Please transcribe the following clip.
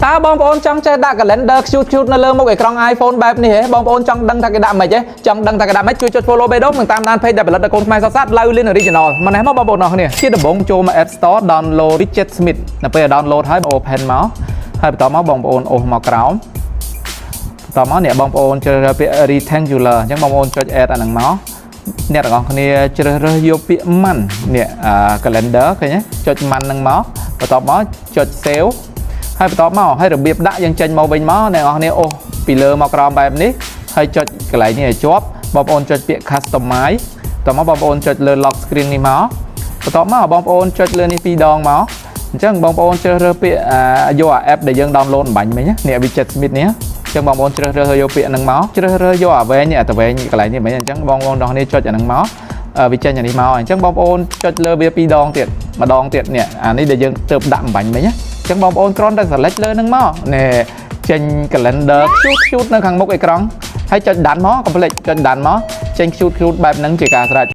តើបងប្អូនចង់ចេះដាក់ calendar cute cute នៅលើមុខអេក្រង់ iPhone បែបនេះហ៎បងប្អូនចង់ដឹងថាគេដាក់ម៉េចហ៎ចង់ដឹងថាគេដាក់ម៉េចជួយចុច follow បេះដូងនិងតាមដាន page ដែលផលិតដោយកូនខ្មែរសតសាតឡៅលីន Original មកនេះមកបងប្អូនអរគ្នាជាដំបូងចូលមក App Store download Widgetsmith នៅពេល download ហើយ open មកហើយបន្តមកបងប្អូនអូសមកក្រោមបន្តមកអ្នកបងប្អូនជ្រើសរើសពាក្យ rectangular អញ្ចឹងបងប្អូនចុច add អាហ្នឹងមកអ្នកទាំងអស់គ្នាជ្រើសរើសយកពាក្យ month នេះ calendar ឃើញទេចុច month ហ្នឹងមកបន្ទាប់មកចុច save ហើយបន្ទាប់មកហើយរបៀបដាក់យើងចេញមកវិញមកអ្នកនរគ្នាអូសពីលើមកក្រោមបែបនេះហើយចុចកន្លែងនេះឲ្យជាប់បងប្អូនចុចពាក្យ customize បន្ទាប់មកបងប្អូនចុចលើ lock screen នេះមកបន្ទាប់មកបងប្អូនចុចលើនេះពីរដងមកអញ្ចឹងបងប្អូនជ្រើសរើសពាក្យយកអា app ដែលយើង download អំបញ្ញមិញនេះ Widgetsmith នេះអញ្ចឹងបងប្អូនជ្រើសរើសយកពាក្យហ្នឹងមកជ្រើសរើសយកអាវែងនេះអាតវែងកន្លែងនេះមិញអញ្ចឹងបងប្អូនទាំងគ្នាចុចអាហ្នឹងមកវាចេញអានេះមកអញ្ចឹងបងប្អូនចុចលើវាពីរដងទៀតម្ដងទៀតនេះអានេះដែលយើងទើបដាក់អំបញ្ញមិញណាអញ្ចឹងបងប្អូនគ្រាន់តែ select លើហ្នឹងមកនេះចេញ calendar cute cute នៅខាងមុខអេក្រង់ហើយចុច done មកកុំភ្លេចចុច done មកចេញ cute cute បែបហ្នឹងជាការស្រេច។